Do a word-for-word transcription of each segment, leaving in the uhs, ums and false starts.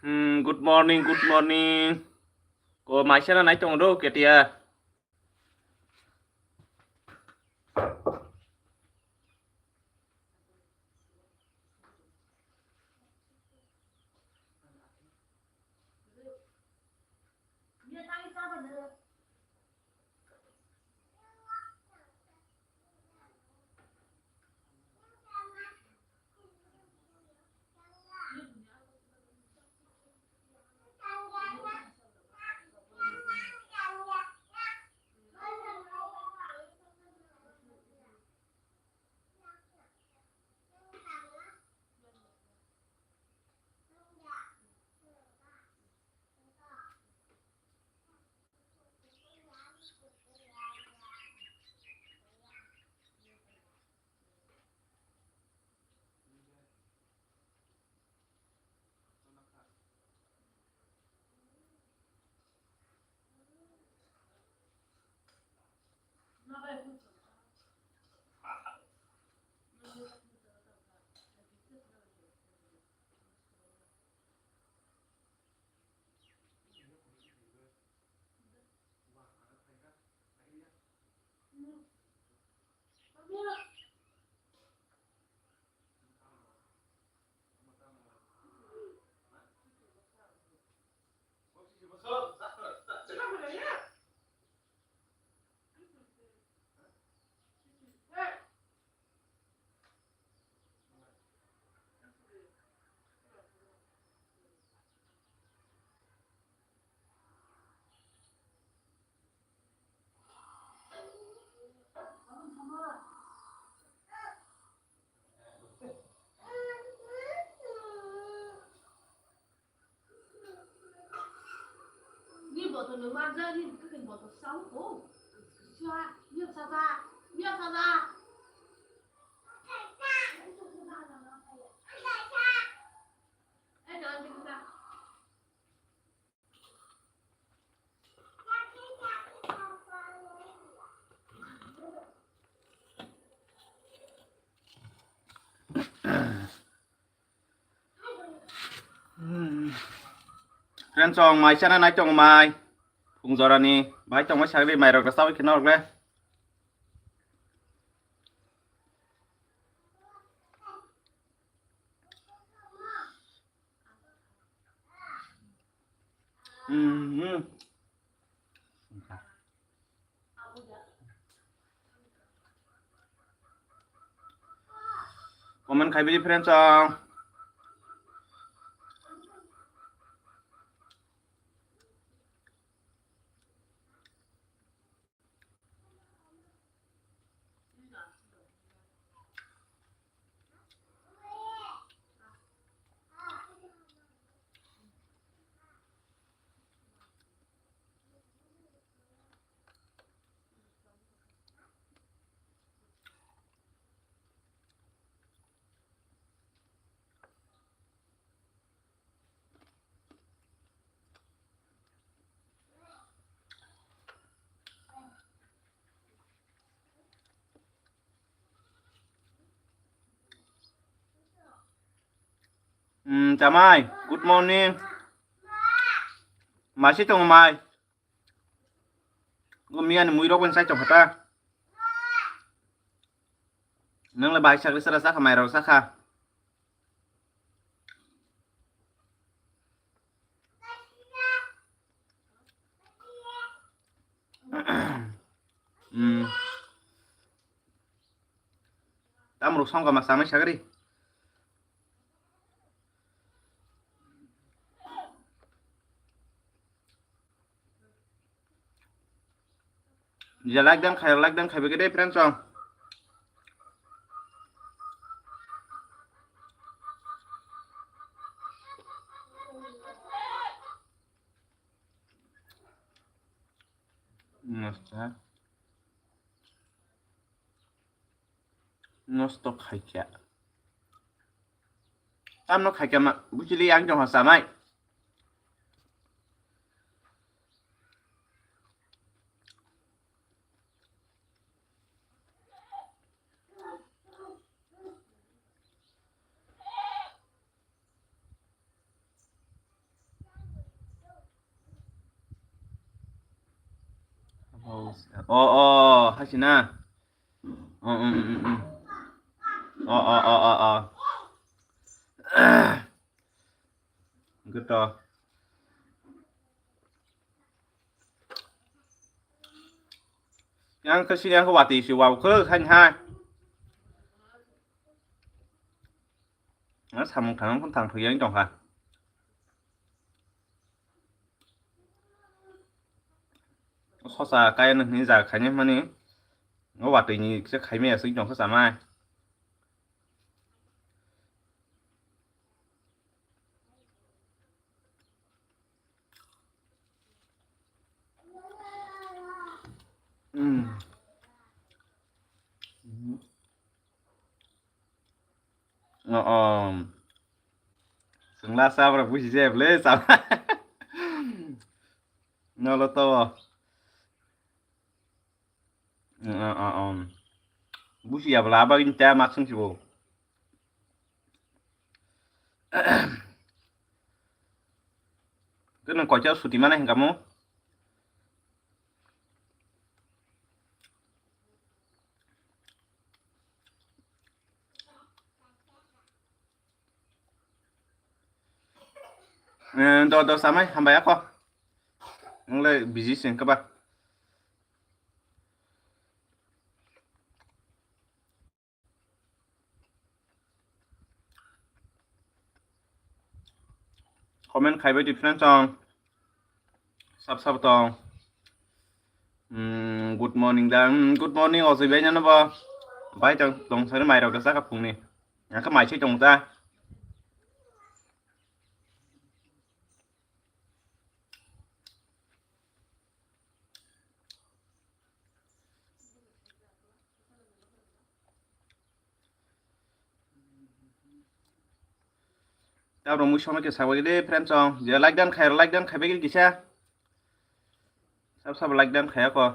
Hmm, good morning, good morning. Ko maisana nai tong do ketia. Ni boto no marja ni bukin boto sau ko. Sua, ni sasa, ni sasa. Eh, jangan dikita. Friends, chong mai chana nai chong mai. Phung jorani mai chong mai sagri mai rok rasa wi khina rok le. Comment khai bidi friends chong. Hmm, chamai, good morning. Masi tongo mai. Go miya ni mui rok bai sai tong kha ta. Nang le bai sakri sara sakha mai rok sakha. Hmm. Tamrok songkha ma samai sagri. Jia like dan khai, like dan khai begede friends song. Nosto. Nosto khaikya. Tamno khaikya ma, buchili ang jong samai. Oh, oh, hasina. Oh, mm, mm, mm. Oh, oh, oh, oh, oh. Gitu. Yang ke sini aku wati si wow ke kan ha. Samung tangan pun tang thuyang tong ha. Sosa kaya nang ni jaga khaini mani. O watwi ni kisa khaimaya sing tong kha samai. Hmm. Oh, oh. Sengla sabra buji je ble sab. Nolo to. Busi ya bla ba inta mak sung sibo. Kene kocha suti mana hingkamu. Eh, do, do, samai, hambai ako. Nang le busy sing kaba. Comment khaibai di friends song. Sab sab tong. Hmm, good morning da. Hmm, good morning, Ojoi bai nano bo. Bai tong, tong sari mai rok da saka phungni. Yang ka mai sai tong ta. Tabro mui somai khe sabai de friends song. Je like dan khai, like dan khai bai kisa. Sab sab like dan khai ako.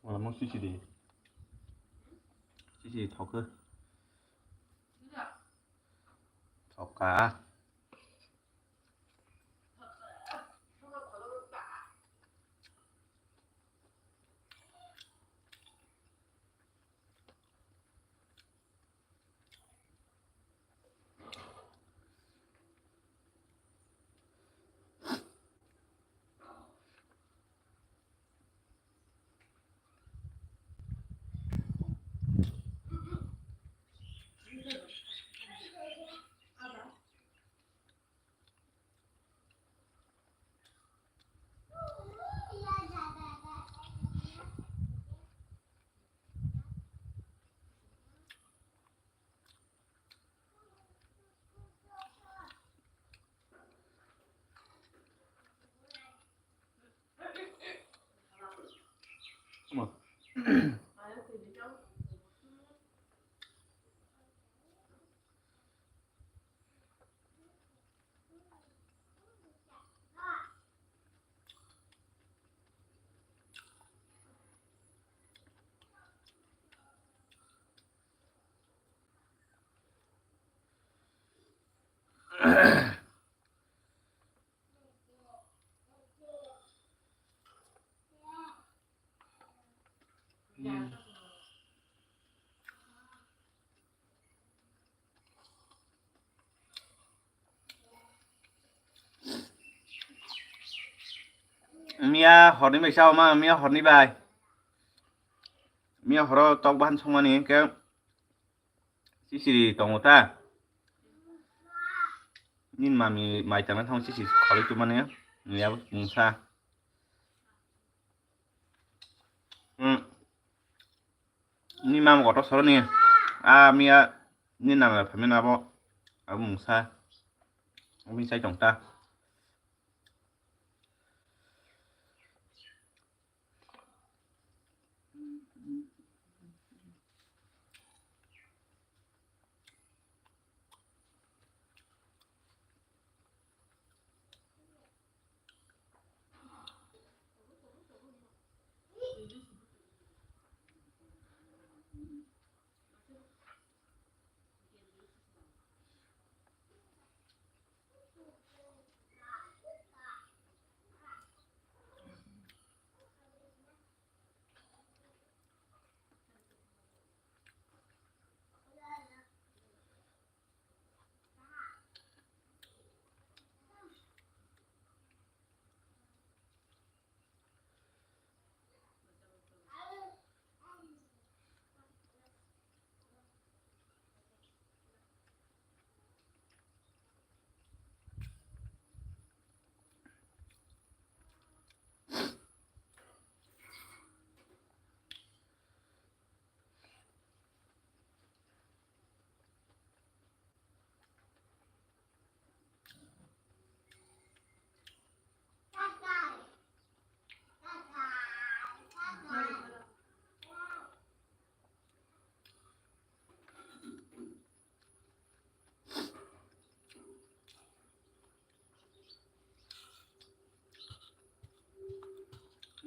Wala mo sisi di. Sisi thok khe. Thok ka. Miya horni bai sao ma, miya horni bai. Miya horo tok bahan songmani hwnkhe sisiri tongo ta. Nini mami mai tangna thang sisi kholi tumani. Miya mungsa. Hmm. Ni mam kotor soro ni. A miya ni nang phaimani abo. Abo mungsa. Abo mungsa tong ta.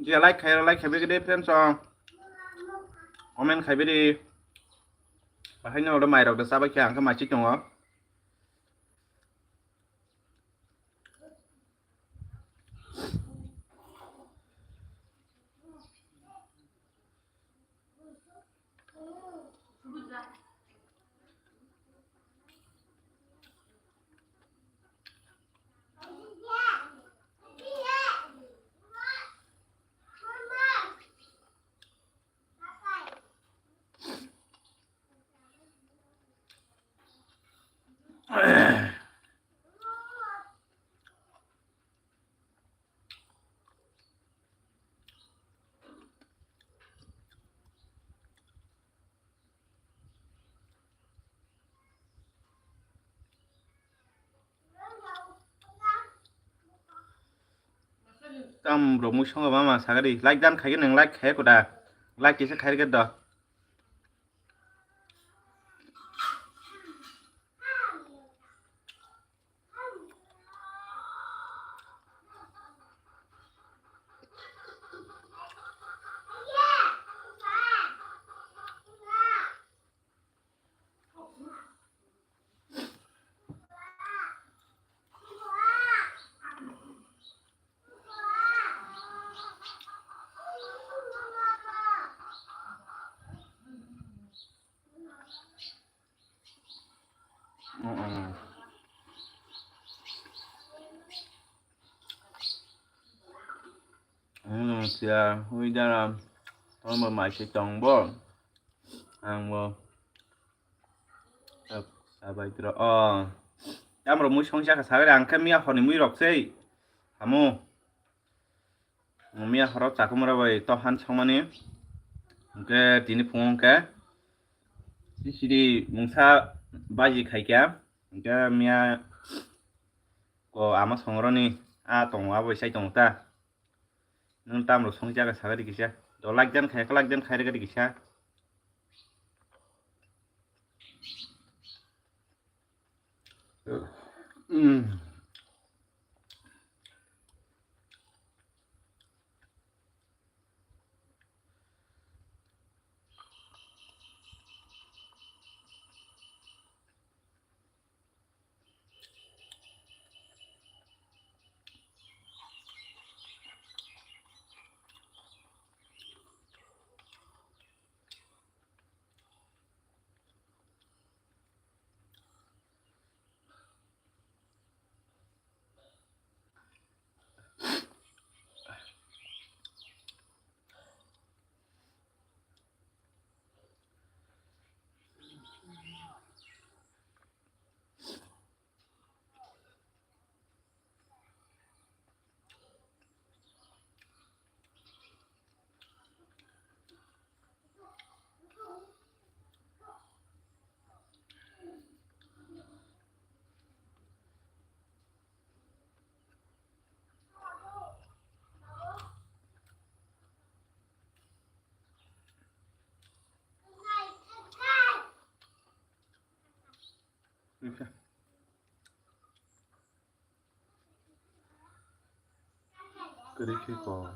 Je like khai, like khai bidi friends o. Comment khai bidi. Bahai no oro mai rok da sabai khe ang khe mai chi tongo. Tam rok mui songo mama sagadi like dan khaigwi nang like khaiya kuda like kisa khairikhe do. Ang siya hui dara tongba mai se tongbo ang bo sabai tro o tamro mui songsa ka sagre ang khe miya honi mui rok sei hamu. Miya horo chakumra bai to han songmani. Hwnkhe tini phungo hwnkhe sisiri mungsa baji khaikha. Hwnkhe miya ko ama songroni a tongo abo sai tongo ta. Nwng tamrok songwi jaga sagadi kisa. Do like dan khaikha like dan khairikadi kisa. Kwrwi khe kok.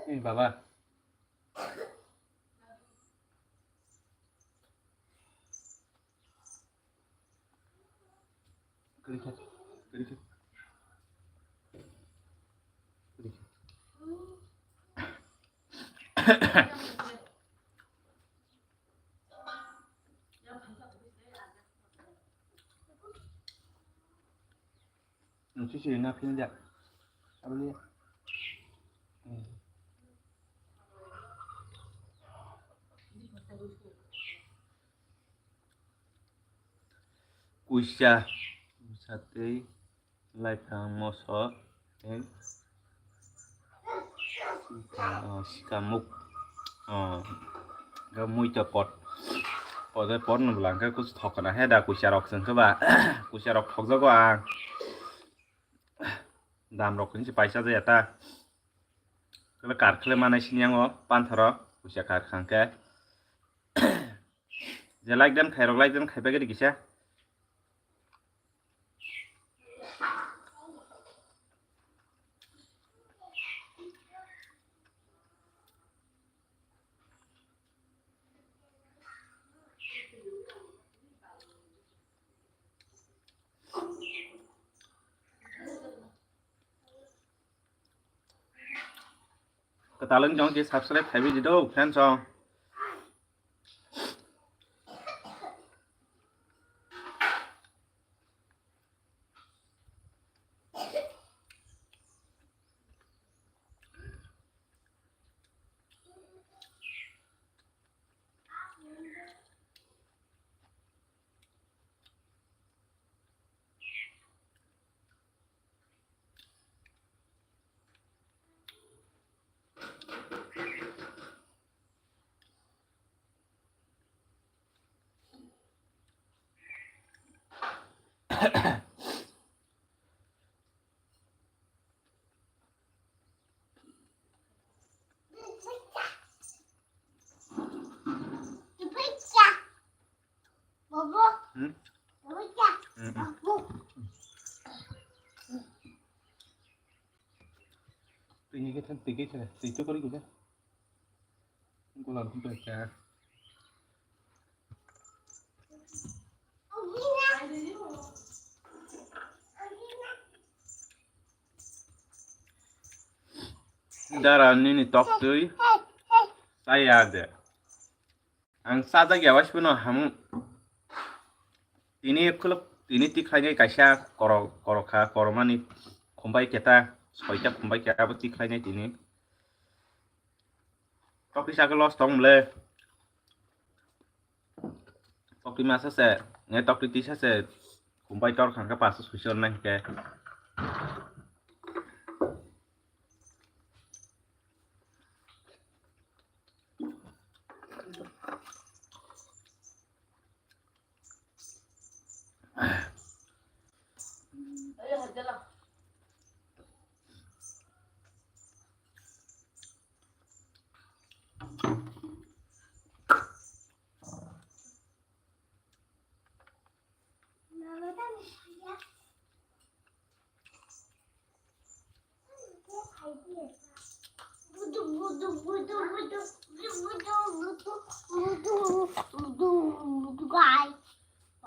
Ni baba. Klikha, klikha. Klikha. Nung sisi na phil dia. Abli. Kuisa, satwi, laiphang, moso, tei sikamuk, ah, ga muita pot, pot, pot no bwla hwnkhe kuch thokna he da kuisa rok se hwnkhe ba, kuisa rok thokjago ang, dam rok hinsi paisa jaya ta, kar khle manai sini ang o pantharo kuisa kar khangkhe. Je like dan khairok, like dan khaibai gadi kisa. Kwtal wng tong khe subscribe khaiwi di do friends o. Hmm? Hmm, hmm. Twi ni khe thang, twi khe thang, twi to kori kisa. Golan khum pai kha. Dara nini tok twi chaya de. Ang chajak ya waisano hamu. Tini khuluk, tini tikhlainai kaisa koro-, korokha, koromani khumbai keta, soita khumbai keta abo tikhlainai tini. Tokti sakhe loss tong mle. Tokti masa se, nge tokti tisa se, kumpai tor khangkhe paso suichon nai hwnkhe.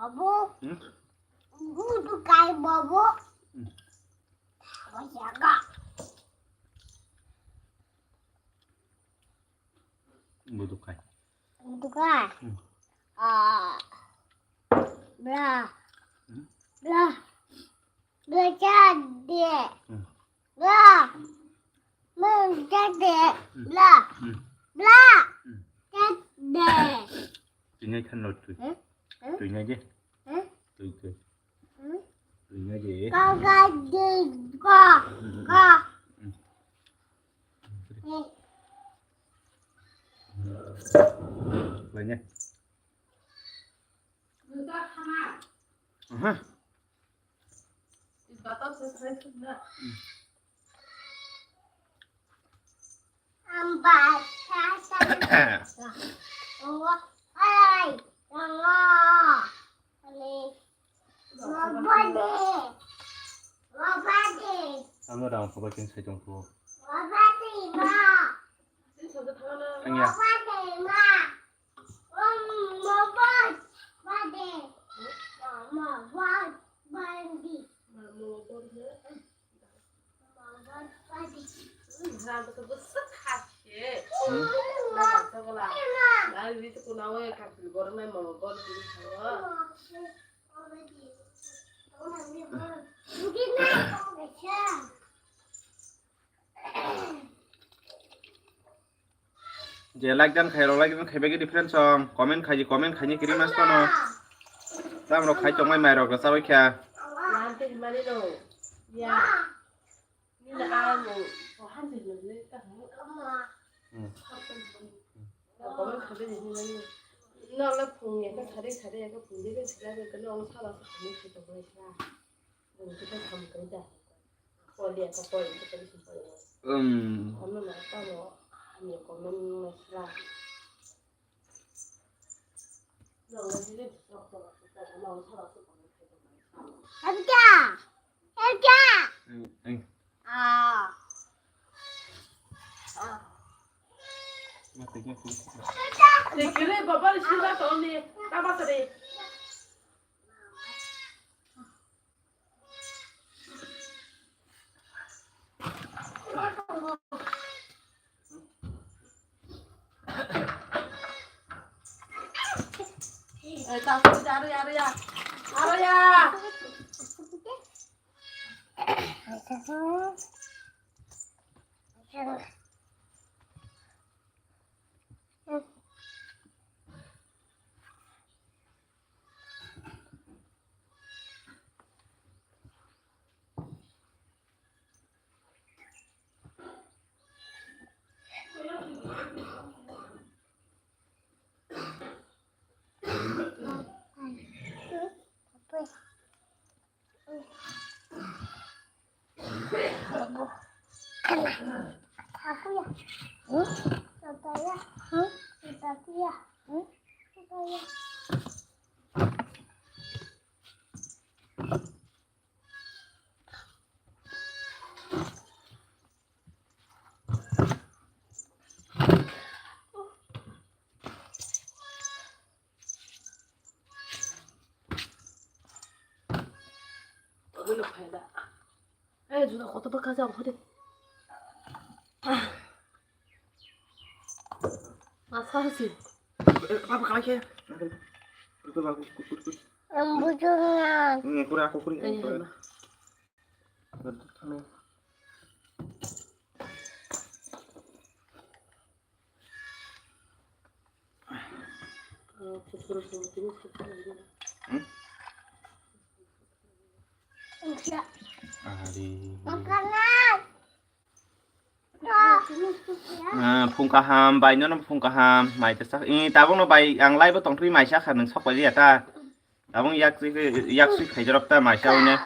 Babu. Hmm? Budukai, Babu. Hmm. Bajaga. Budukai. Budukai. Hmm. Ah. Bla. Hmm? Bla. Bla jadi. Hmm. Bla. Bla jadi. Hmm. Bla. Hmm. Bla. Hmm. Jadi. Twi nai khan no twi. Hmm? Hmm? Twi nai de. Hmm? Twi twi. Hmm? Twi nai de. Ka ka di ka. Hmm. Ka. Hmm. Hmm. Lainai. Aha. Ano rang phobai khe sai tong kho. Thangya. Je like dan khairok, like dan khaibai gidi friends song, comment khaidi, comment khaini kiri mas tano. Tam rok khai tongmai mai rok rasa bai kha. Hmm. Um. Erga. Erga. Hmm, hmm. Ah. Mati, mati. Kiri, baba, sila, tolni, tama tadi. Aboni phaida. Eh, juda koto bwkha jang hode. Asa hasi. Baba kalai khe. Ang bujung na. Ni kura aku kuri. Eh, ya, ya. Hmm? Ari. Makanan. Ah, phung kaham, bai nono phung kaham, mai ta sak. Eh, tabuk no bai, ang live o tongtwi mai sakha, nung sok bai ya ta. Tabuk yak sui, yak sui khaijarok ta mai sa wngya.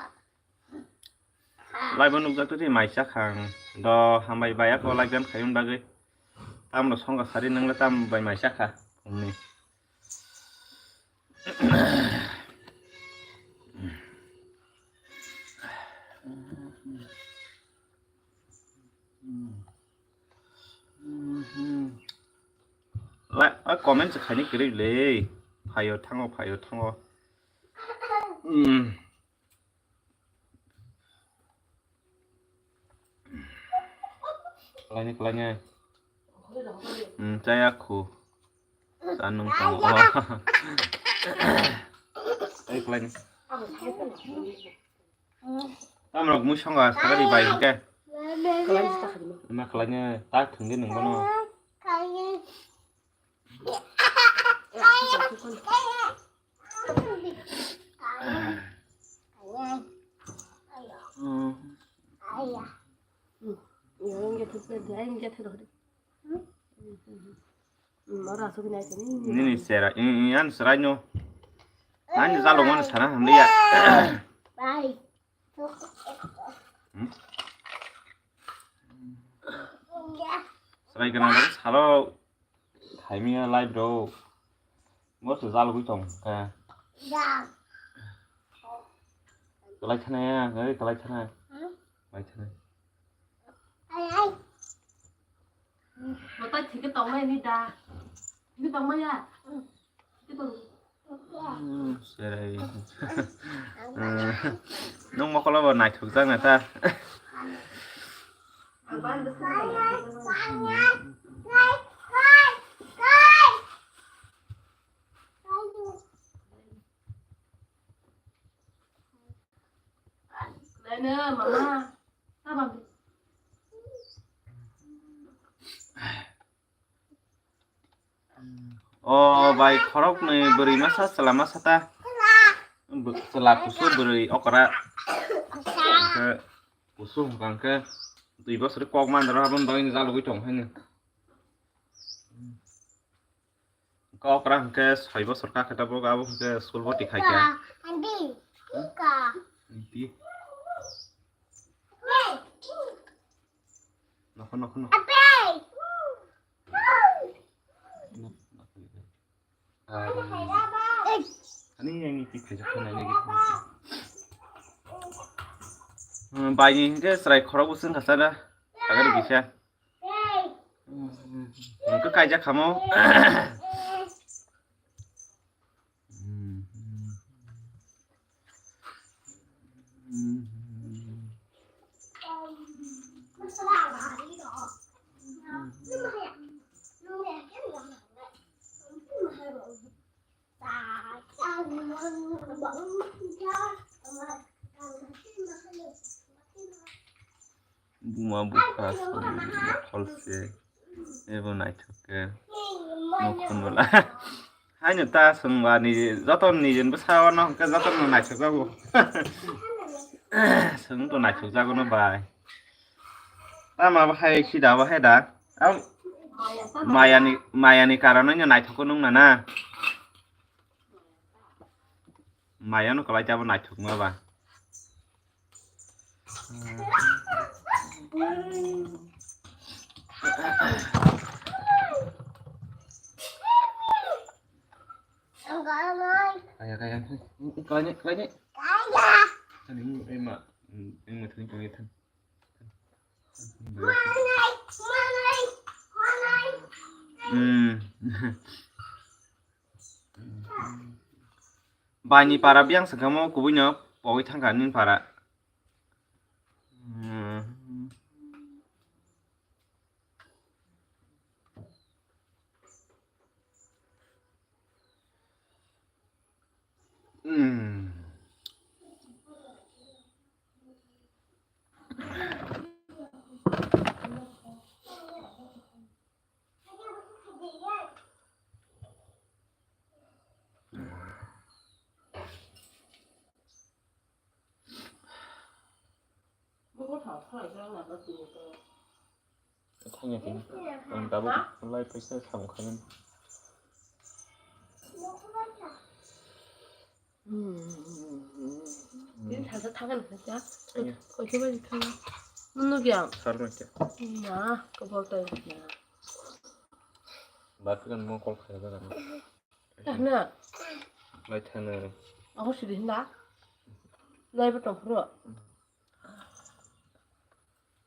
Live o nukjak twi mai sakha ang. Do hambai bai ako live gan khaiyung bagwi. Tamno songkha sari nangla tam bai mai sakha. Phungni. Lai, a comment se khaini kwrwi le. Phaio thango, phaio thango. Hmm. Kwlaini, kwlaini. Hmm, chaya khu. Chanung tongo. Ai, kwlaini. Tamrok mui songo sakari bai hingke. Ma kwlaini ta thwngdi nung bono. Oro asuk nai sini. Nini sera, i, i, an serai no. Ani zalo man sana hamliya. Bye. Hmm? Serai kana salo. Thaimiya live do. Mo se zalo gwi tong ka. Kalai thana ya, kalai thana. Kalai thana. Bota thike tongmani da. Thike tongmaya. Thike tong. Hmm, serai. Eh, nung mokolo bo naithok jak na ta. Laina mama. Tabang. O bai khoroknwi bwrwi masa chwla masa ta. Bw-, chwla kusu bwrwi okra. Hwnkhe kusu hwnkha hwnkhe dui bosori kok mandaro aboni bagwi no jalugwi tong haino. Hwnkhe okra hwnkhe soi bosor kakhe tabuk abo hwnkhe school boti khaikha. Nokho nokho nokho. Ani yang iti khaijak kha nai nai. Hmm, bai ni hwnkhe chwrai khorok bwswng kha sana. Agari kisa. Hmm, hwnkhe kaijak khamo. Buma bupha song bokhol se ebo naithok khe nukhung bwla. Haino ta chwngba ni joto ni jen bwsa no hwnkhe joto no naithok jago. Chwng to naithok jago no bai. Tama bahai sida bahai da. Am, maya ni, maya ni karon no naithok nung na na. Maya no kwlai jabo naithok ma ba. Kaya, kaya. Kaya, kaya. Kaya. Ani, ema, ema thang, kaya thang. Hmm. Bani para biyang sengkamo kubui no pogwi thangkha nini para. Hmm. Hmm. Thangya khe ang tabuk lai paisa samung khainani. Tini salsa thangani khacha. Thangya. Koito bai thangya. Nunu gya. Sarno kya. Na, kabol tai na. Bat kan mo kol khaya jaga na. Tahna. Lai thana. Ako sidi hinda. Lai ba tong phro.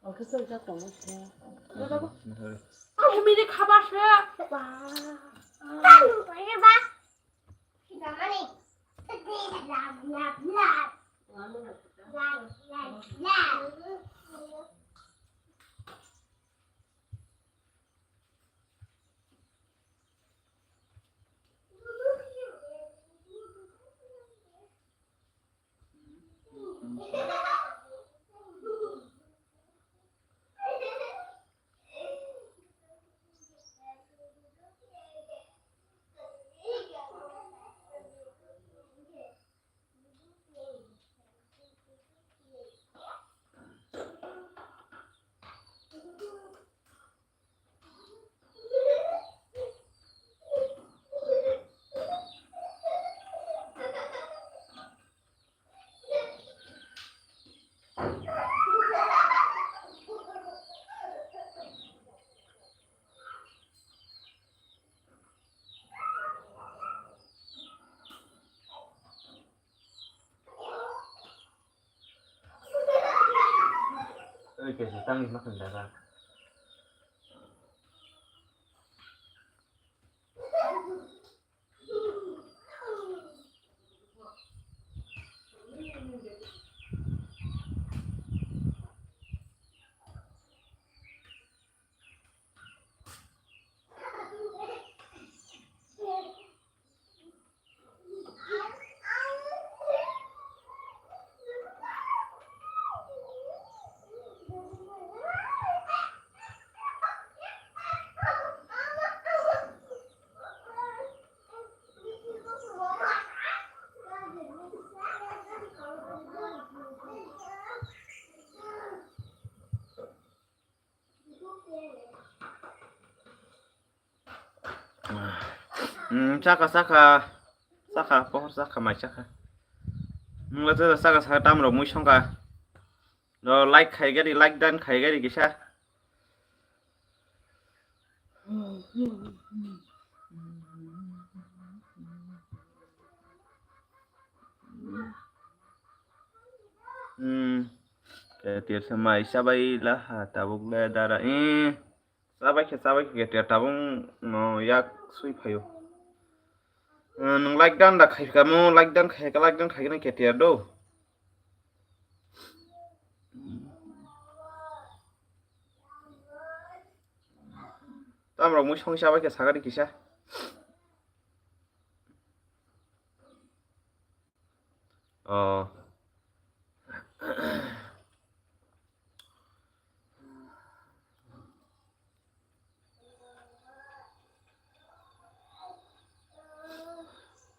Ang khe chwng jak tongo se. Ang humini khaba se. Ba. Tang pai ba. Sinamani. Lap, lap, lap. Lap, lap, lap. Kesa tangwi ma khandara. Hmm, chakha, chakha, chakha, pohor chakha, mai chakha. Nwng le chakha, chakha, tamrok mui songkha. Lo like khai gari, like dan khai gari kisa. Hmm. Ketir se mai chabai laha tabuk le dara. Eh. Chabai khe, chabai khe ketir tabung no yak sui phaio. Eh, nwng like dan da khai kamo, like dan khai ka, like dan khai ka ketir do. Tamrok mui song chabai khe sagari kisa. Oh.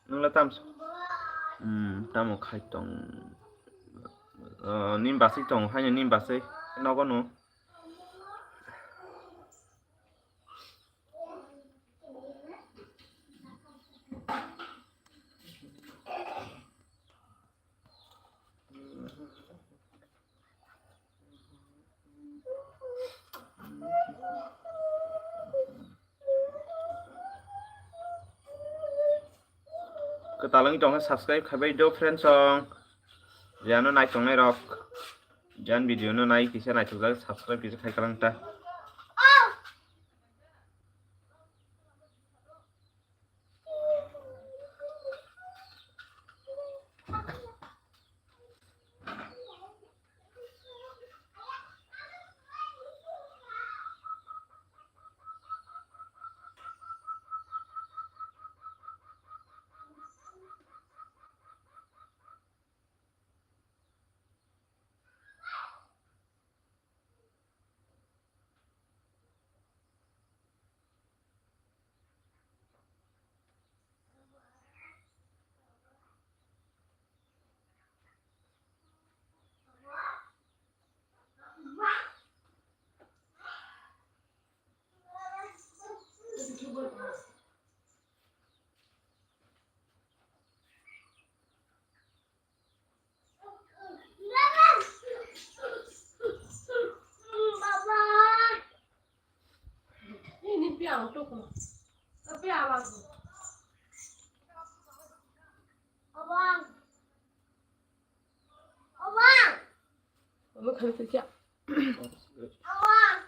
Nwng le tam, hmm, tamo khai tong? Oh, nim basai tong, haino nim basai nogo no. Kwtal wngwi tongkha, subscribe khaibai do friends song. Jano nai tongnai rok, jan video no nai kisa naithokjak, subscribe kisa khai kalang ta.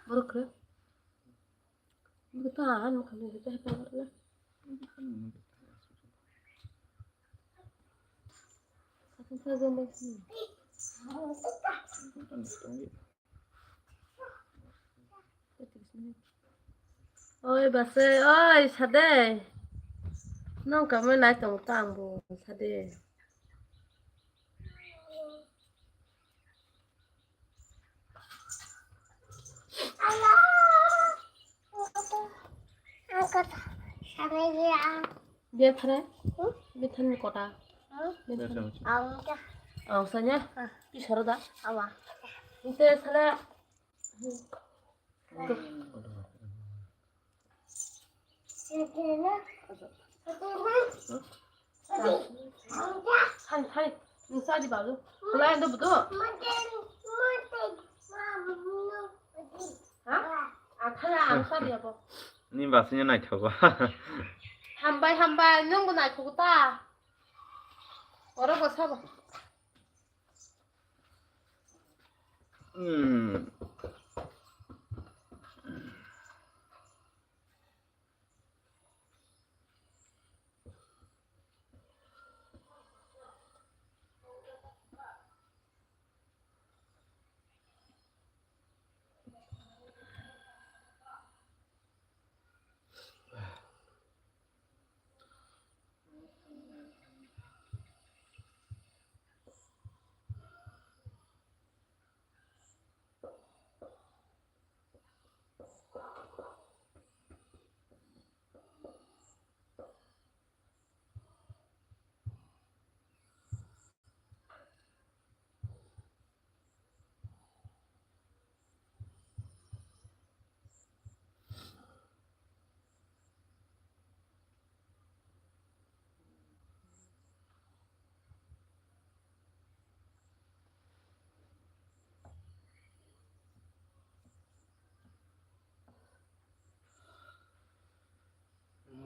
Borok khe. Bwtha, ano khamni khe hepa. Oi, bwsai, oi, sade. Nong kamai nai tong tang bo, sade. Bethre? Bethre ni kota? Bethre. Ang sanya? Pisoro da? Awa. Inte sale. Hai, hai, nung sa di balu. Lai ando budu. Ha? Athara ang sa di abo. Ni basanya naithogo. Hambai, hambai, nung bo naithogo ta. Oro bo sabo. Hmm.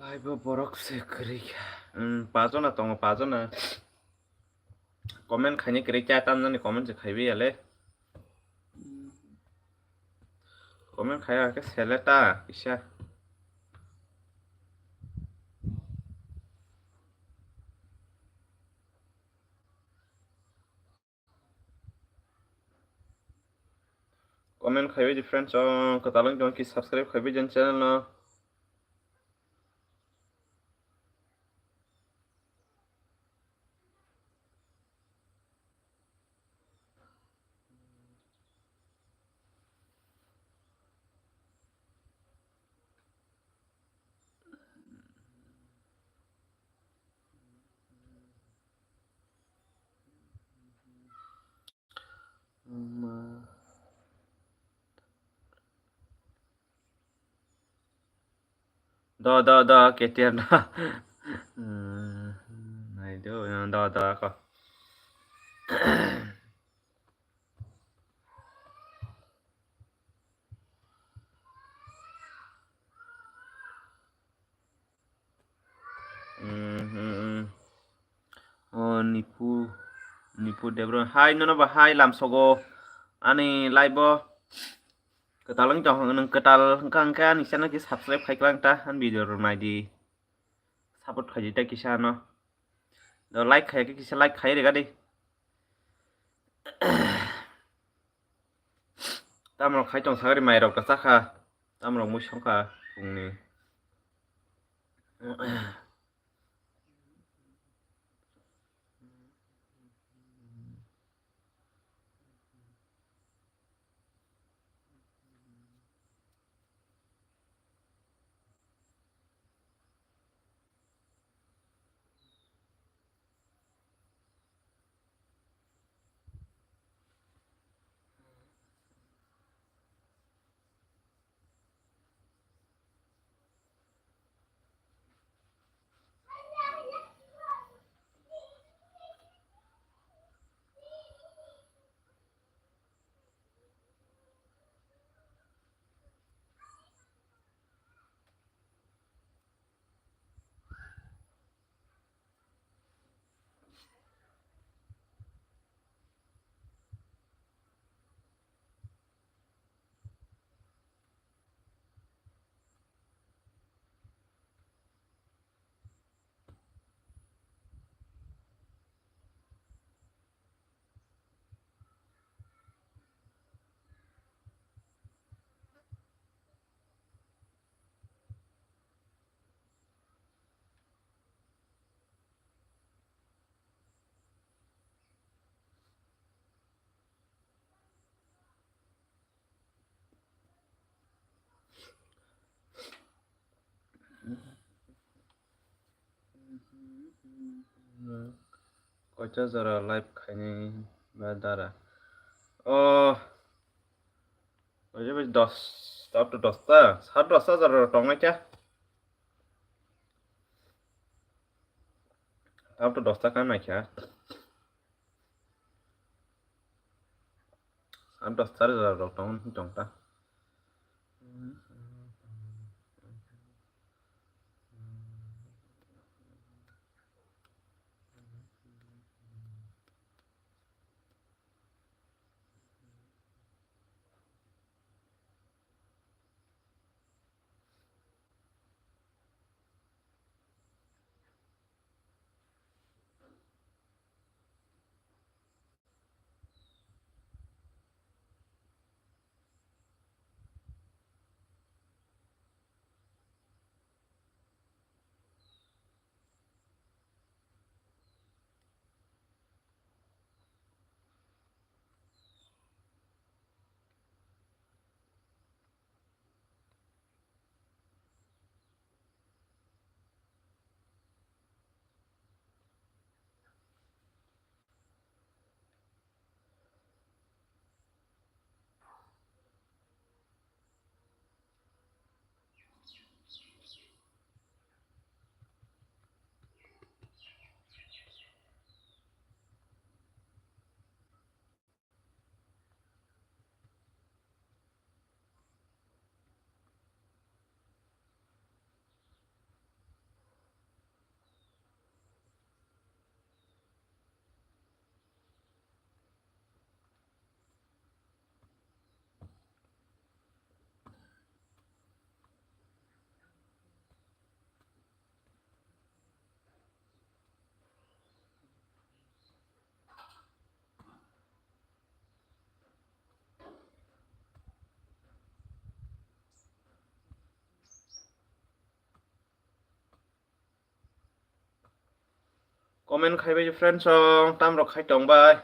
Live o borok se kwrwi kha. Hmm, pajona tongo, pajona. Comment khaini kwrwi kha, tamjani comment se khaiwi yale. Comment khaiya khe sele ta kisa. Comment khaiwi di friends, o kwtal wng tong ki subscribe khaiwi di channel no. Do, do, do, K T R do. Hmm, nai do, do, do, ako. Mhm. O Nipu, Nipu Debra. Hai, nono ba hai lamsogo. Ani live o. Kwtal wng tong, nwng kwtal wngkha hwnkhe ani channel khe subscribe khai kwlang ta, ani video rok nai di. Support khai di ta kisa no. Do like khai khe kisa like khai rega di. Tamrok khai tong sagri mairok ta chakha. Tamrok mui songkha phungni. Koita jora live khaini ba dara? O, oje bai dos, up to dosta, sar dosta jora tongnai kya? Up to dosta kan nai kya? Sar dosta jora rok tong tong ta. Comment khai bai friends song, tam rok khai tong bai.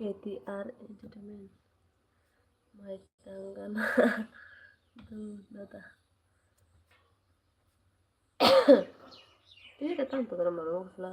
K T R Entertainment. Mai tangana. Duh, dada. Tini kata ang tukar maro sila.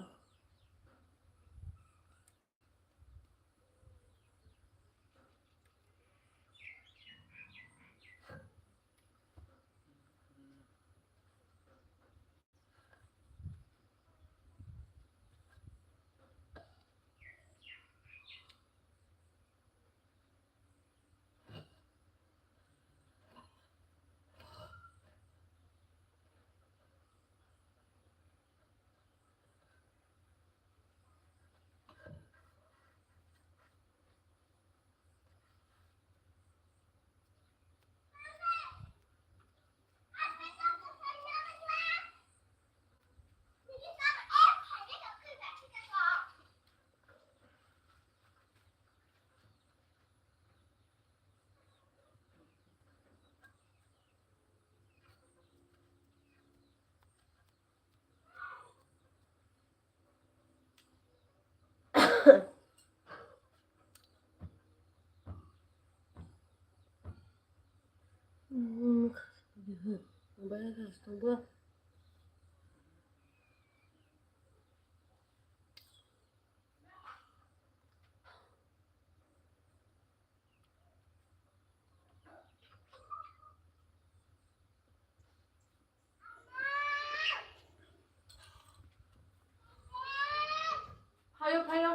Phaio, phaio.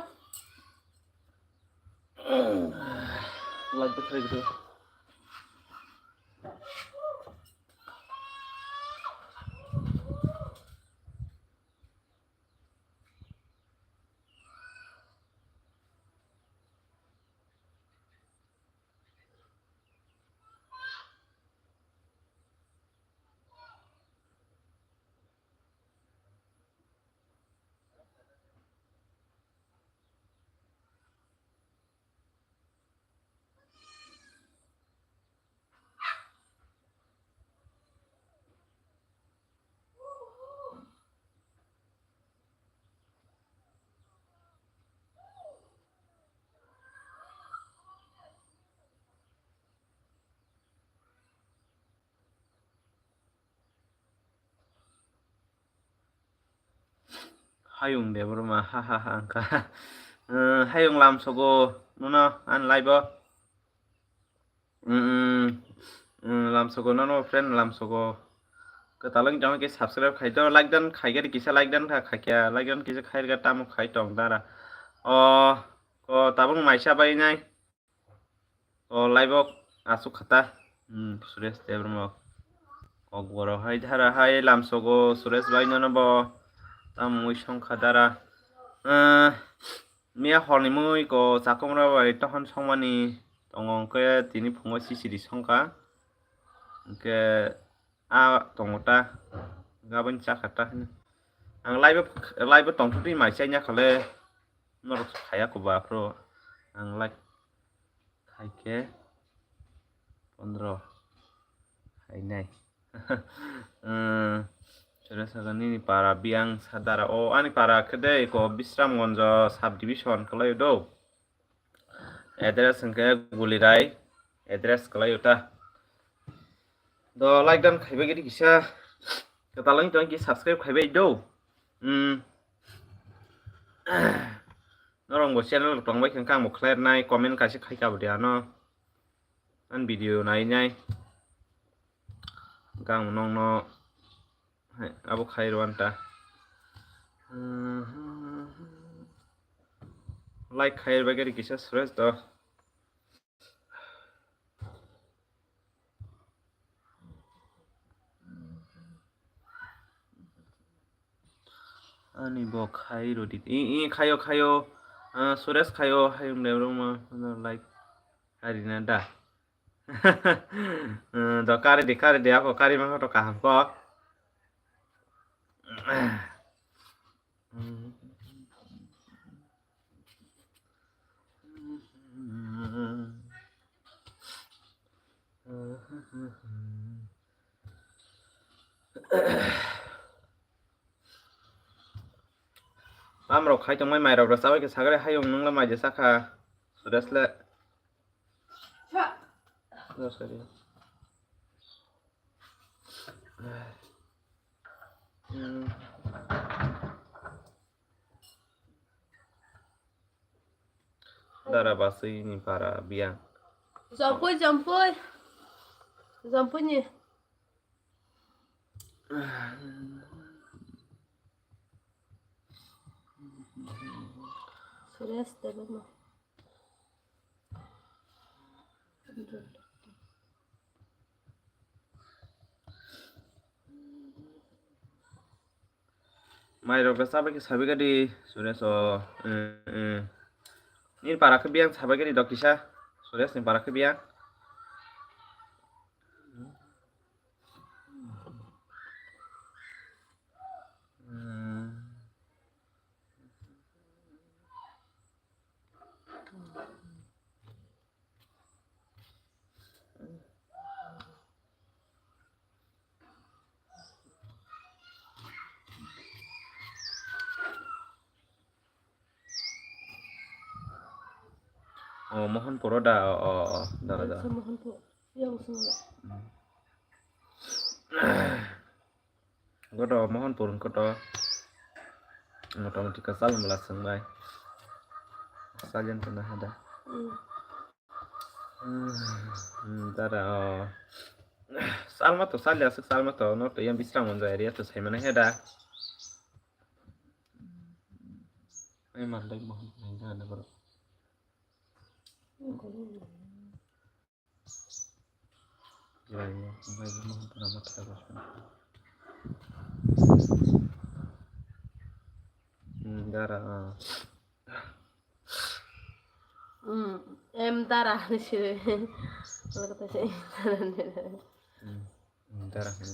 Light bo khlai gwnang. Hayung Debbarma, ha ha ha, wngkha. Eh, Hayung Lamsogo, nono, an live o. Mm, mm, mm, Lamsogo, nono, friend, Lamsogo. Kwtal wng tongkhe subscribe khai to, like dan khai khe kisa like dan kha, khai khe like dan kisa khai khe tamo khai tong dara. O, ko tabuk maisa bai nai. O live o asuk khata. Hmm, Suresh Debbarma. Kokborok hai dhara hai Lamsogo Suresh bai nono bo. Tamo mui songkha dara. Eh, miya horni mui ko chakomra bai tohon songmani tongo, hwnkhe tini phungo sisiri songkha, hwnkhe a tongo ta, gaboni chakha ta hwnwi. Ang live, live tongthokdi mai chai ya khale, norok khaya ko ba phro, ang live khaikhe pondro khainai. Sore saga nini para biyang sadara o, ani para khe de eko Bisramganj subdivision kwlaio do. Address hwnkhe Gulirai address kwlaio ta. Do like dan khaibai gidi kisa, kwtal wng tong ki subscribe khaibai do. Hmm. Norok bo channel tongbai khe ang bo khlai rwnai, comment kaisa khai kabo de ano. An video nai nai. Gang nong no hai abo khai rwan ta. Like khai rwbai gari kisa Suresh do. Ani bo khai rodi. I, i, khayo, khayo. Ah, Suresh khayo, hai, um, le, um, ah, like. Ari na da. Eh, do kari di, kari di, ako kari mangko to kaham ko. Mamrok khai tongmai mairok rw chabai khe sagre hayung nungla maija sakha Suresh le. Sorry. Dara basui ni para biyang. Jampui, jampui. Jampui ni. Suresh Debbarma. Mairok da sabai khe sabai gadi Suresh o, eh, eh. Nini para khe biyang sabai gadi dok kisa. Suresh ni para khe biyang. O Mohanpur o da, o, o, o, da, da, da. Acha, Mohanpur. Yang sung. Goto Mohanpur goto. Motamoti kasal mala sung bai. Salyan tana hada. Hmm. Hmm, dara, o. Salma to salya suk salma to no to yang Bisramganj area to sai mane heda. Ai mandai Mohanpur hingga ada bro. Dara, ah. Hmm, em dara ni sih. Kalau kata sih, dara ni. Hmm, dara ni.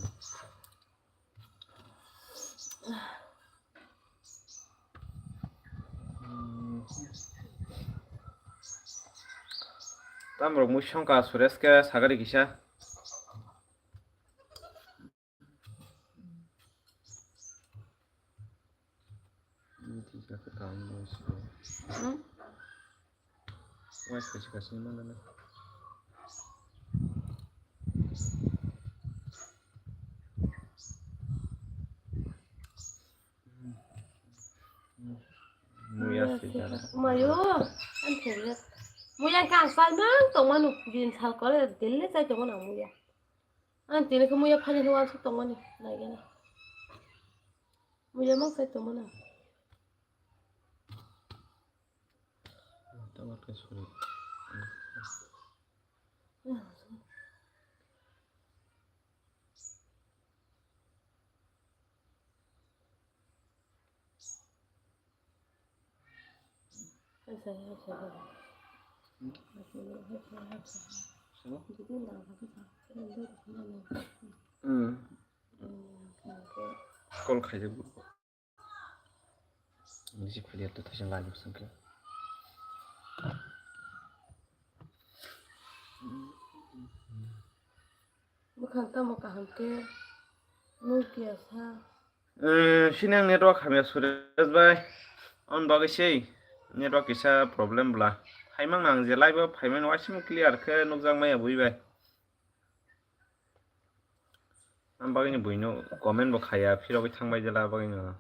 Tamrok mui songka Suresh khe sagari kisa. Hmm? Wai kaisa kaisa ni mana na. Muya swijak. Mayo, ang thengya. Muya kang sai mang tong manu, din sal kore, daily sai tong manu muya. Ang tini khe muya phani hwnwi uansuk tong mani, naigena. Muya mang sai tong manu. Tama khe suri. Hmm. Call khaijak. Receive khaidi, two thousand live sangkhe. Bwkhang tamo kaham khe nukya sa. Eh, sini ang network hamya Suresh bai. On bagwi sei network kisa problem bla. Phaimang nang je live o phaimani waising clear khe nukjak maya bui bai. Ang bagwino buino comment bo khaya, phirogwi thangbai jela bagwino.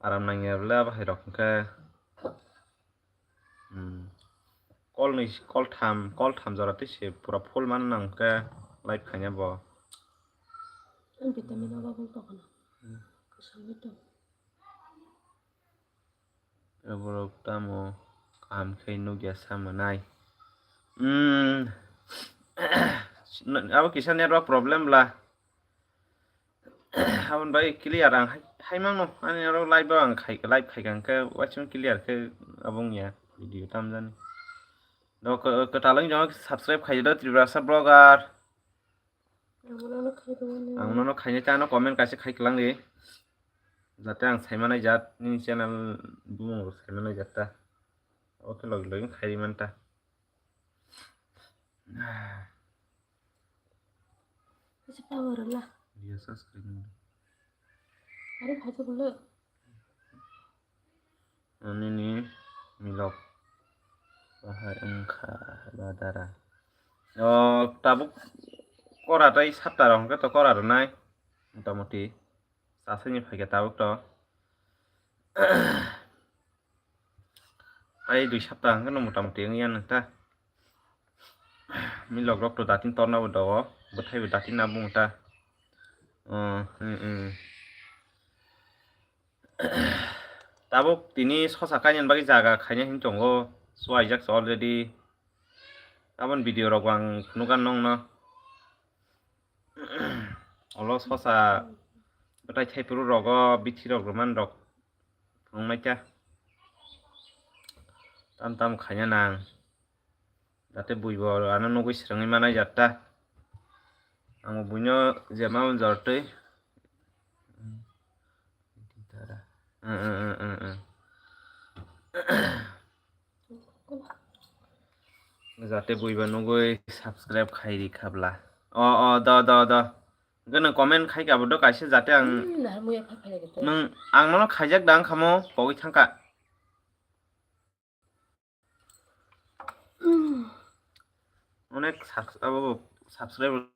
Aram nangya bwle abo hai rok hwnkhe. Hmm. Call ni, call tham, call tham jora twi se pura full man nang hwnkhe live khaina bo. Ang vitamin o bagwi tongkha na. Hmm. Kwchangwi tong. Borok tamo kaham khe nukya sa mwnai. Hmm. Abo kisa network problem bla. Aboni bai clear ang hai, hai mangno. Ani oro live o ang khai, live khai kha hwnkhe waising clear khe abo wngya video tamjani. Do kwtal wng jano subscribe khai do Tiprasa Vlogger. Ang nono khainai ta, ano comment kaisa khai kwlangdi. Jate ang saimanai jat, nini channel bumung rok saimanai jat ta. Oke, logi logi khairi man ta. Kaisa power la. Dia subscribe ni. Are khaisa bolo. Nini milok bahai wngkha ba dara. O, tabuk kora tei satta rok hwnkhe to kora rwnai, motamoti chasani phaikha tabuk to. Tei dui sapta hwnkhe no motamoti wngya nang ta. Milok rok to datin torna bo dogo, bwthai bo datin na bung ta. O, mm, mm. Tabuk tini sosa kainani bagwi jaga khaina hin tongo, suwaijak se already. Aboni video rok ang phunugan nongno. Olo sosa bwtai thaiphuru rogo bithi rok rwmani rok phunuknai ta. Tam tam khaina nang. Jate bui bo ano nugui swrwngwi manai jat ta. Ang bo buino je ma manjor twi. Jate bui bo nugui subscribe khai ri khabla. O, o, do, do, do. Gana comment khai kabo do kaisa jate ang. Hmm, nahar muya phai phai lagi to. Nung ang nono khaijak da ang khamo pogwi thangka. Onek subs-, abo subscriber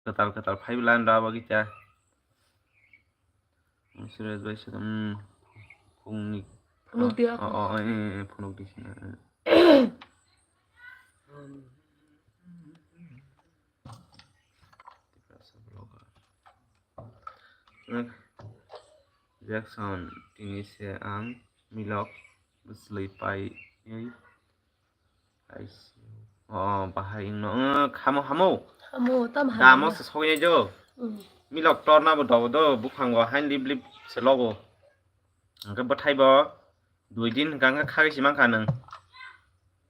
kwtal kwtal phai bwla ang da abo kita. Suresh bai se, hmm, phungni. Phunuk di o, ako. O, o, eh, eh, eh, phunuk di sini, eh. Jackson, tini se ang milok bwslwi paiwi kaisa. O, bahai wngno, wng, hamo, hamo. Hamo, tam hamo. Damo se sogwi jo. Mm. Milok torna bo dobo do, buphang bo hain lip lip se logo. Hwnkhe bwthai bo dui din hwnkha hwnkhe khagwi si mankha nwng.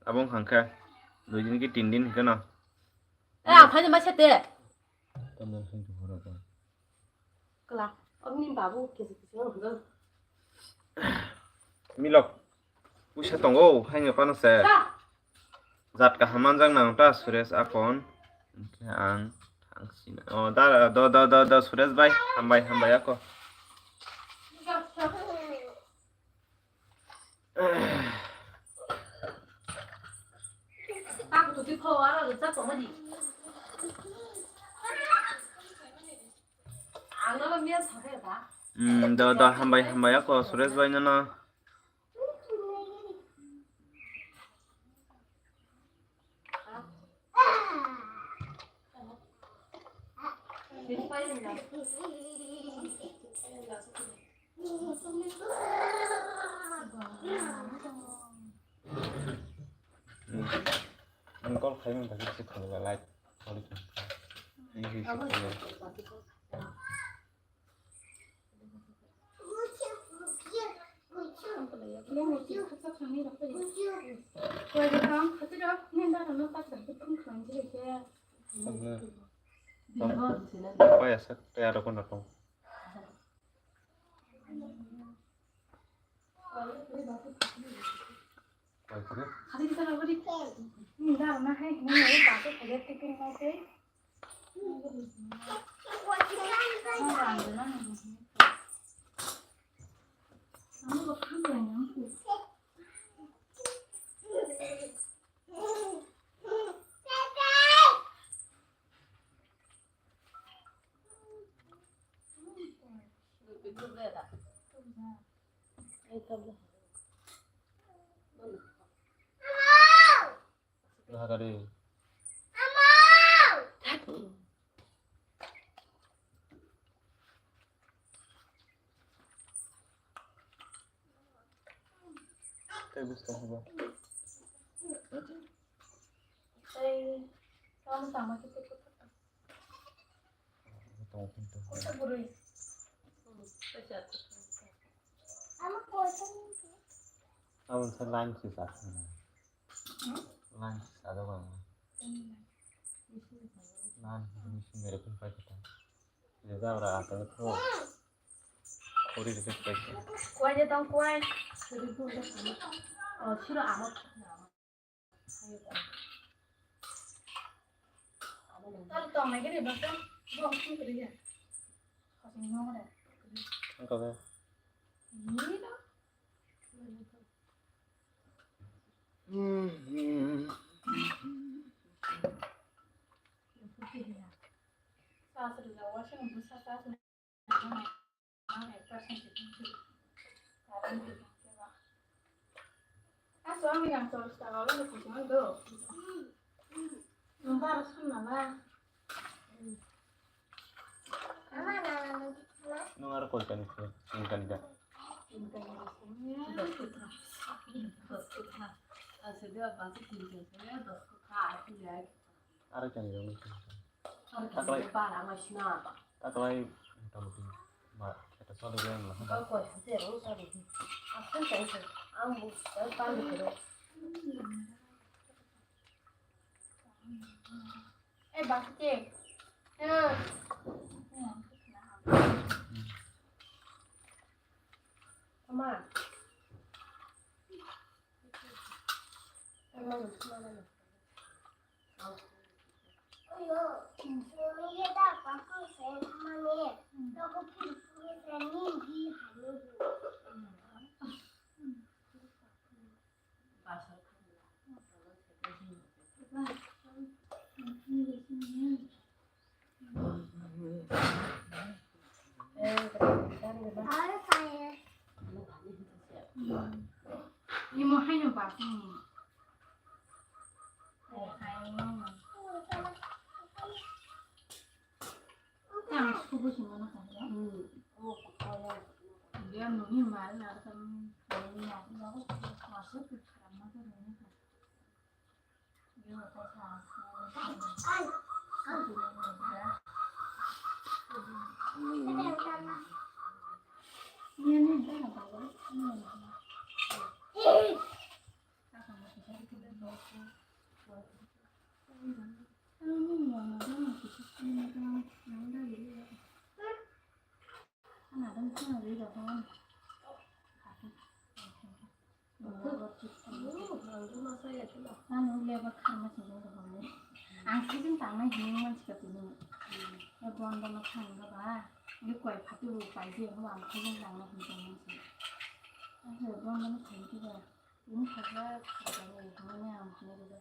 Abo wngkha hwnkhe dui din ki tin din hwnkhe no. Eh, ang phaino ma sete. Kla, ang ni babu kisi kisi ang hwnkhe. Milok puisa tongo, haino pano se. Ka. Jat kaham manjak nang ta Suresh Akon. Hwnkhe ang thangsina. O, da, do, do, do, do, Suresh bai, hambai, hambai ako. Hmm, do, do, hambai, hambai ako Suresh bai nono. Ang call khaimani bagwi se khwlaiya, like, like. Ang se khwlaiya. Kaya sak tayar ko na tong. Nahagari. Tei buskang hwnba? Tei tamo tangma khe tei kwthar tang. Tong khe tong. Kwthar bwrwi. Amo se line si sa. Line si sa da ba. Line si mere kun pai kata. Ye da ra ta ko. Khori de pai kata. Kwai de tong kwai. Suri bu de. Oh, sura amo. Tal tong lagi deh, bahkan gua langsung kerja. Kasih ngomong deh. Engkau ya? Ini dong. Sasri la washing machine sa sasri. Aso ang yang terus tahu lu kucing itu. Ntar sun mana? Nung aro koi kani khe, sing kani da. Aro kani rong ni. Taklai. Taklai. Motamuti. Ma, khe ta sadu reng la. Eh, bakti. Eh. Mama. Mama, mama. Oyo, mami ye da pa ko se mami. Doko ki ko se ni di hanu. Imo haino ba sini. Yang subuh sini mana kan ya? Dia nuni mari nari kan nuni aku aku masuk ke kamar tu nuni kan. Ang lebar kharma sini rw hwnwi. Ang sijin tangnai hwnwi mansi ka tini. Bondo no thangga ba. Ni koi phatu pai di, ang sijin tangnai hwnwi mansi. Ang bondo no thangga ba. Ini kharma kharma ni hwnwi ang hwnwi rw.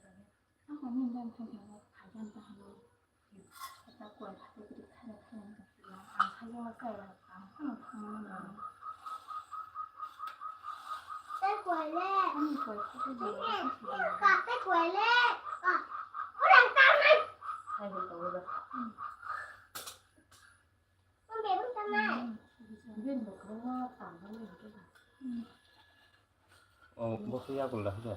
Ang hwnwi dan thangga ba, khajan ta hwnwi. Oh, bo khe yakul da, da.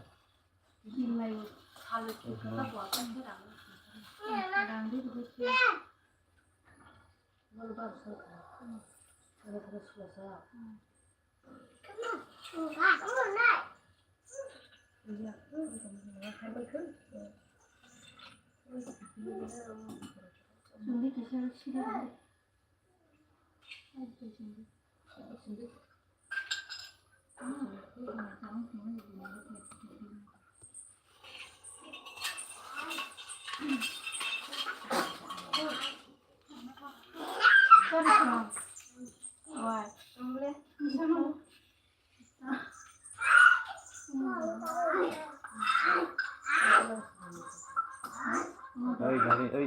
Oi, gari, oi.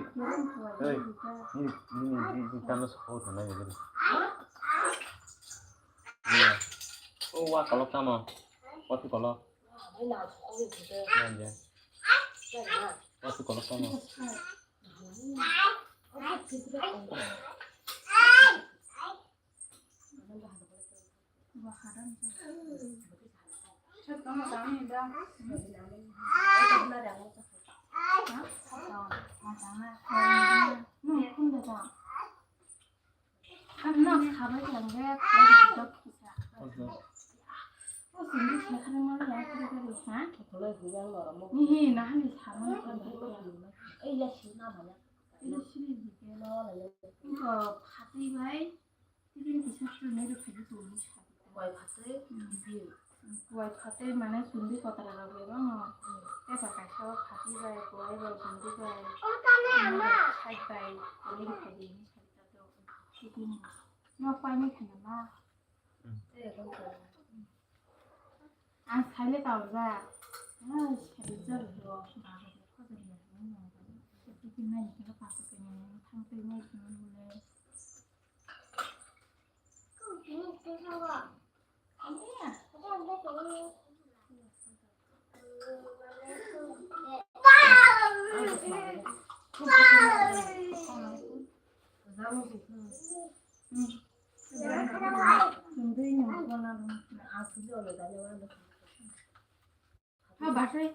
Oi. Ni, ni, ni, ni, ni, tamo sa photo na gari. Iya. Oh, wa kolok tamo. Wa tu kolok. Iya, iya. Wa tu kolok tamo. Phatwi bai. Tini kisa chwrwngwi rwphaiwi tongwi sa. Kuwai phatwi, hmm, biyui. Kuwai phatwi mane chumdi kotora rok bai bangno. Hmm. Tei ba kaisa o phatwi bai, kuwai bai, chumdi bai. O kane ama. Side bai, tini rwphaiwi tongwi sa. Tini. Nok paini khana ma. Hmm. Tei rwphai. Ang saile tawrwjak. Ai, sarijak rw. Tini nai khana pasa kanya thang tei nai khana bole. Ha, basai.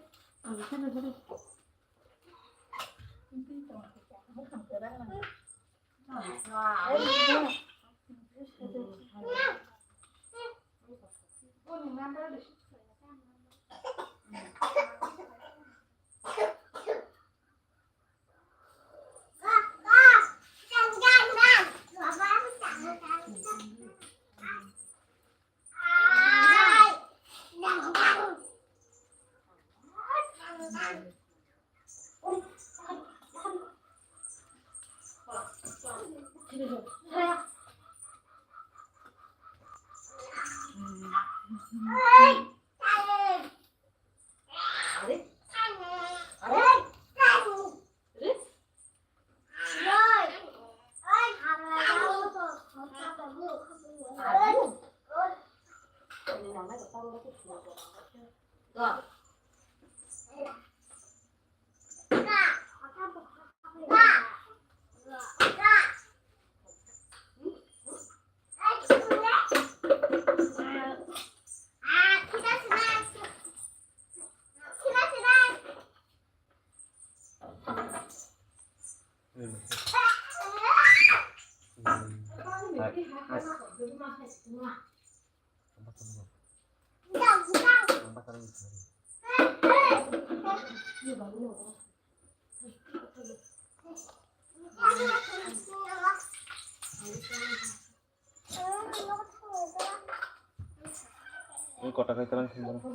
Ini kotak itu kan sebenarnya.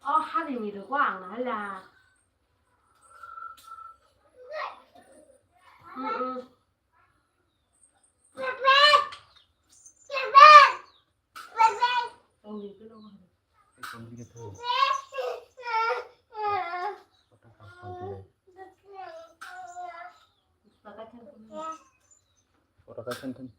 O harini rwgo ang na hala. Mm-mm. Ang ni khe no. Pondri ke thang. Kota ka pondri. Kota ka thang thang.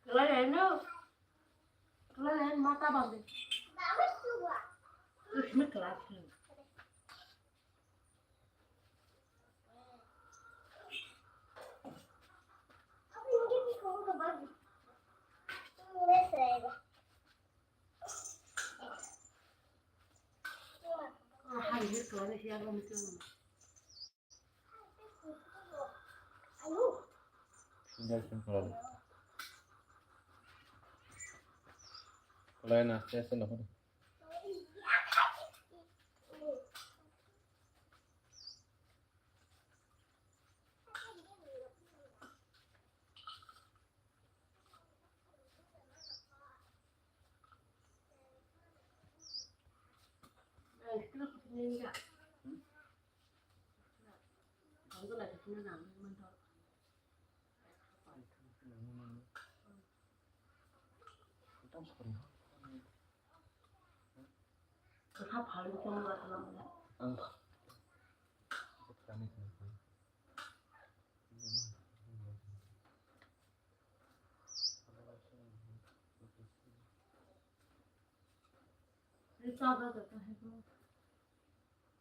Kelai laino, kelai laino mata bangde. Terus ini kelas ini. Ah, ini kelas ini siapa mungkin? Single sim khlai. Khlai na, aste aste nokhor.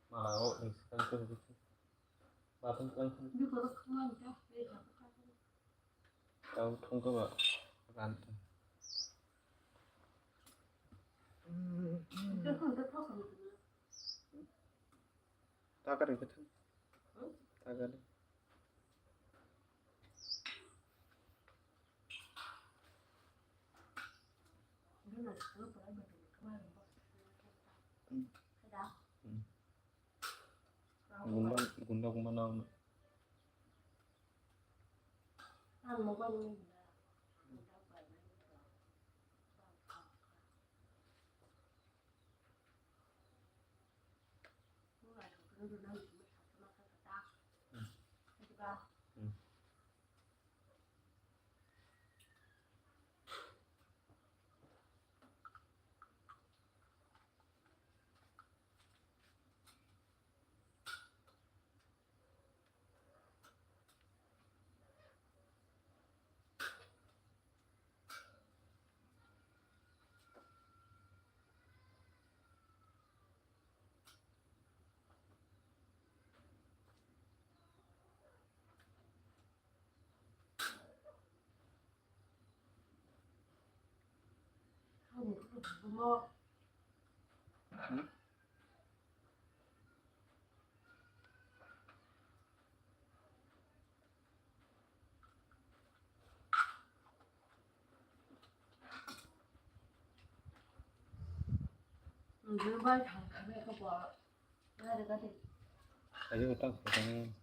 Mala o, bathum tang. Tao thung khe ba ran tong. Ta kari khe thung. Ta kari. Hmm. Hmm. Gunda, gunda, gunda na. Ayo, utang, utang.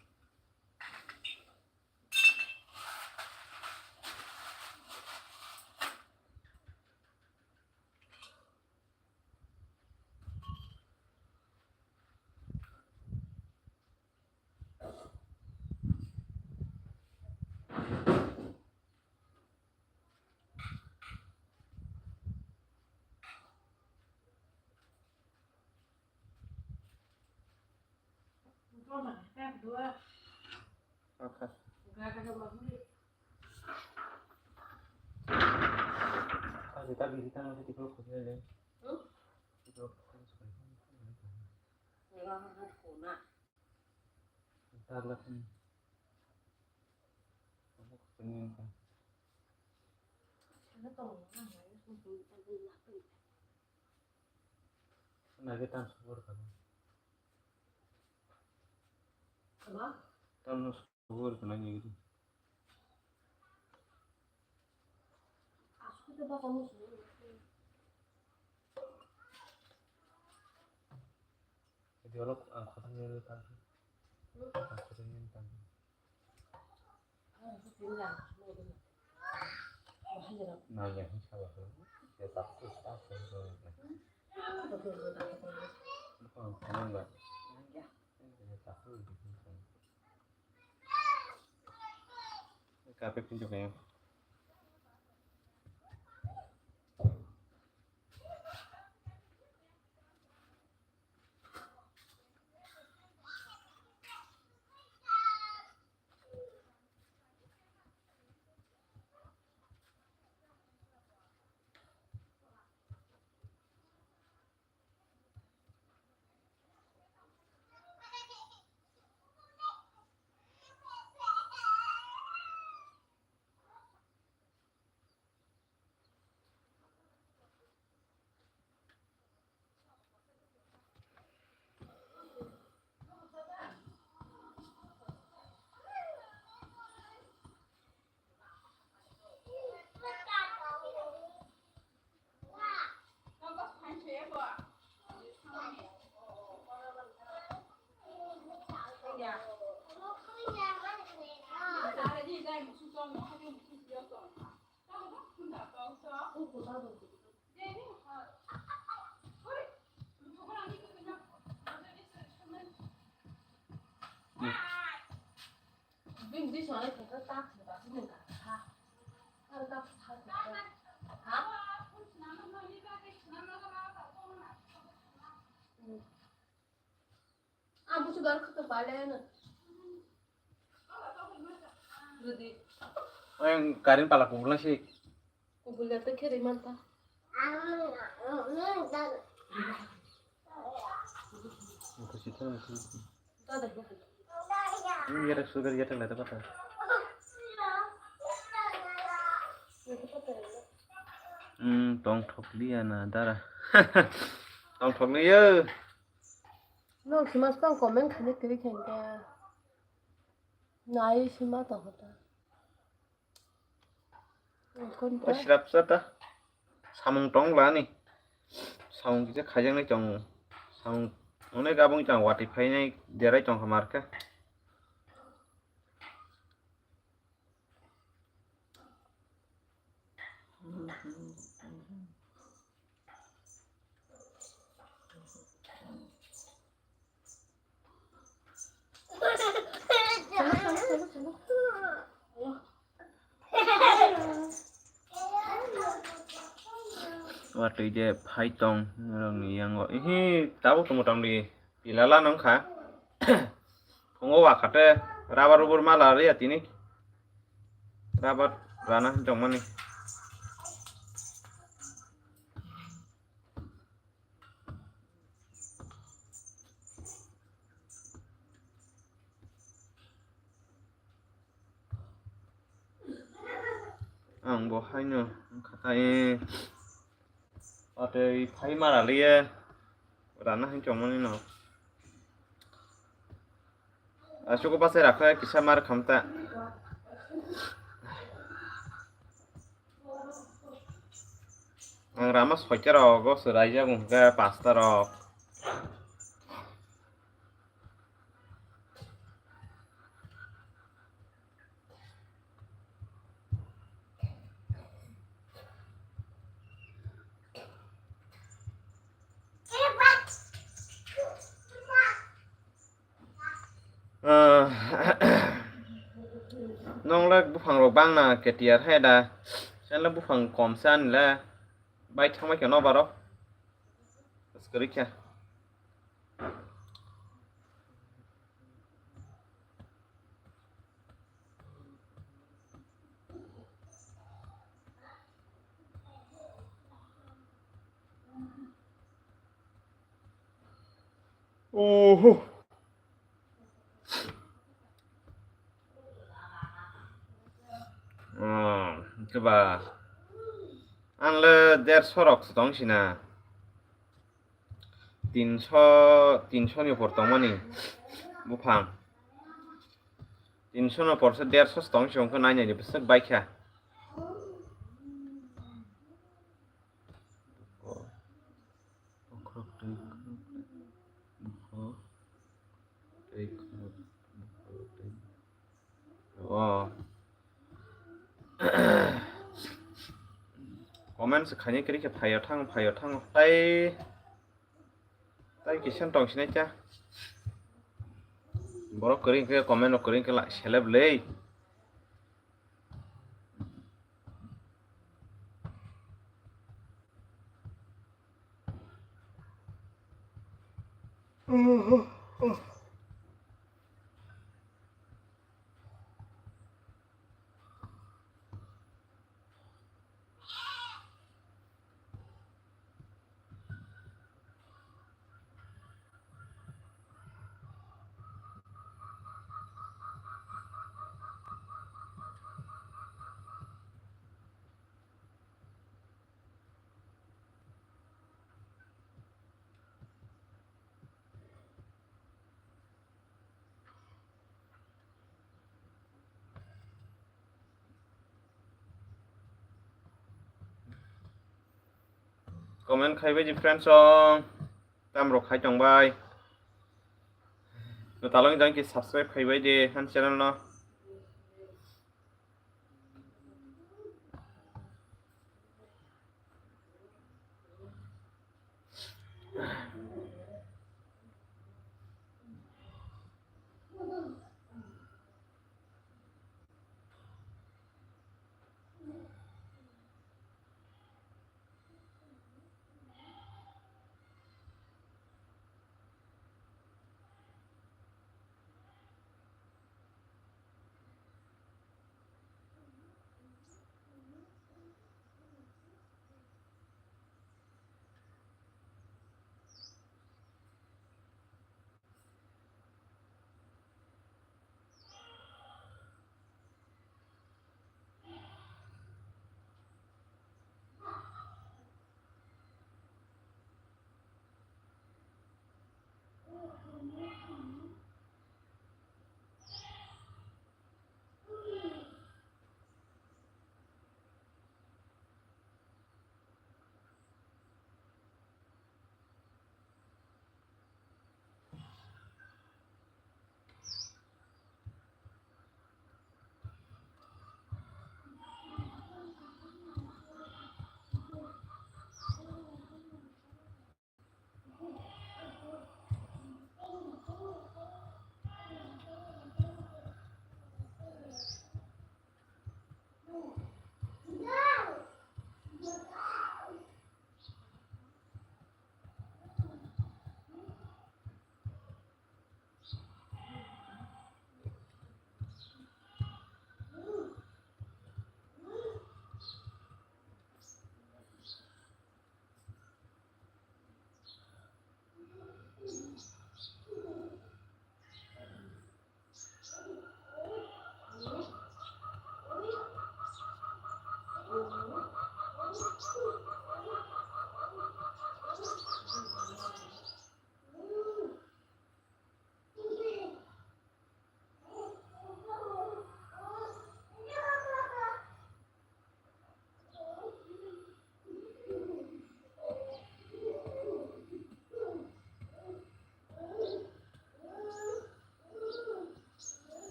Nage tan subur kano. Ama? Tan subur kano nige. Asukte baka musu. Jadi orang angkatan yang tadi. Angkatan yang tadi. Kapek pintu kaya. Ang busu gar khato pale na. Ang karin pala kubul si. Kubul ya to khere manta. Ang, ang, ang, ang. Ang kusi to, ang kusi. Ini ya sugar ya tang lada kata. Hmm, tong thok liya na dara. Tong thok liya. Nok simas tong comment khani kiri khen ka. Nai sima to hota. Oi, srapsa ta. Samung tong lani. Samung kisa khajang nai tong. Samung onek abong tong wati phainai derai tong hamar khe. Watwi je phai tong norokni yango. Ihi, tabuk tongmo tongdi. Pilala nong kha. Phungo wa khate rubber rubber mala riya tini. Rubber rana jongmani. Ang bo haino wngkha tai watwi phai mara liye rana hai chongmani no. Aswk bwsai rakha kisa mar khamta. Ang rama soita rok go swrai jago hwnkhe pasta rok. Ah, nongle buphang rok bangna K T R hai da, sale buphang kom sa nile bai thangbai khe nobar rok. Kwrwi khe. Oho. Oh, hwnkhe ba. Ang le derso rok se tong sina. tinso, tinso ni upor tongmani buphang. Tinso no porse derso tong se wngkha nai nai ni bwswk baikha. O. Comment se khaini kwrwi khe phaio thang, phaio thang, tai, tai kisa tong sinai cha. Borok kwrwi khe comment rok kwrwi khe la seleb lei. Comment khai bai di friends song. Tam rok khai tong bai. No talong jang ki subscribe khai bai di han channel no.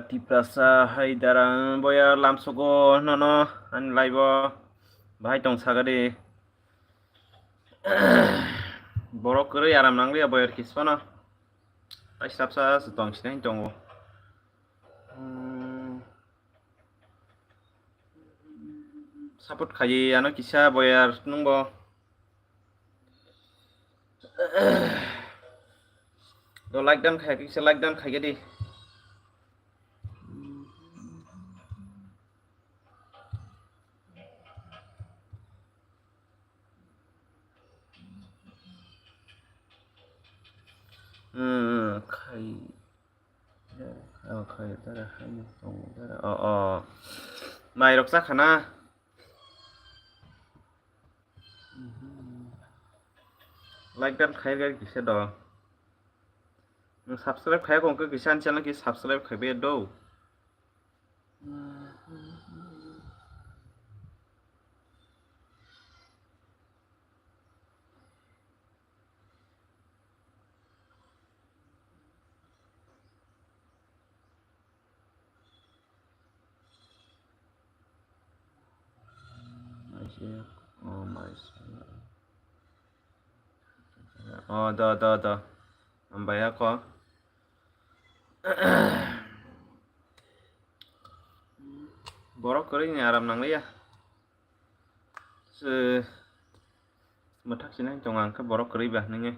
Tiprasa hai dara boya lamsogo nono ani live o bahai tong sagadi. Borok kwrwi aram nangliya boyar kisphano. Tai sapsa tong sinai tongo. Hmm. Support khaye ano kisa boyar nungbo. Do like dan khaye kisa like dan khaye di. Hmm, khai. Oh, khai dara hai no tongo dara. Oh, oh. Mai rok cha khana. Like dan khai gai kisa do. Nung subscribe khai kong kisa ani channel ki subscribe khai be do. Oh, do, do, do. Hambai ako. Borok kwrwi ni aram nangliya. Se mwthak sinai tongo ang khe borok kwrwi ba nini.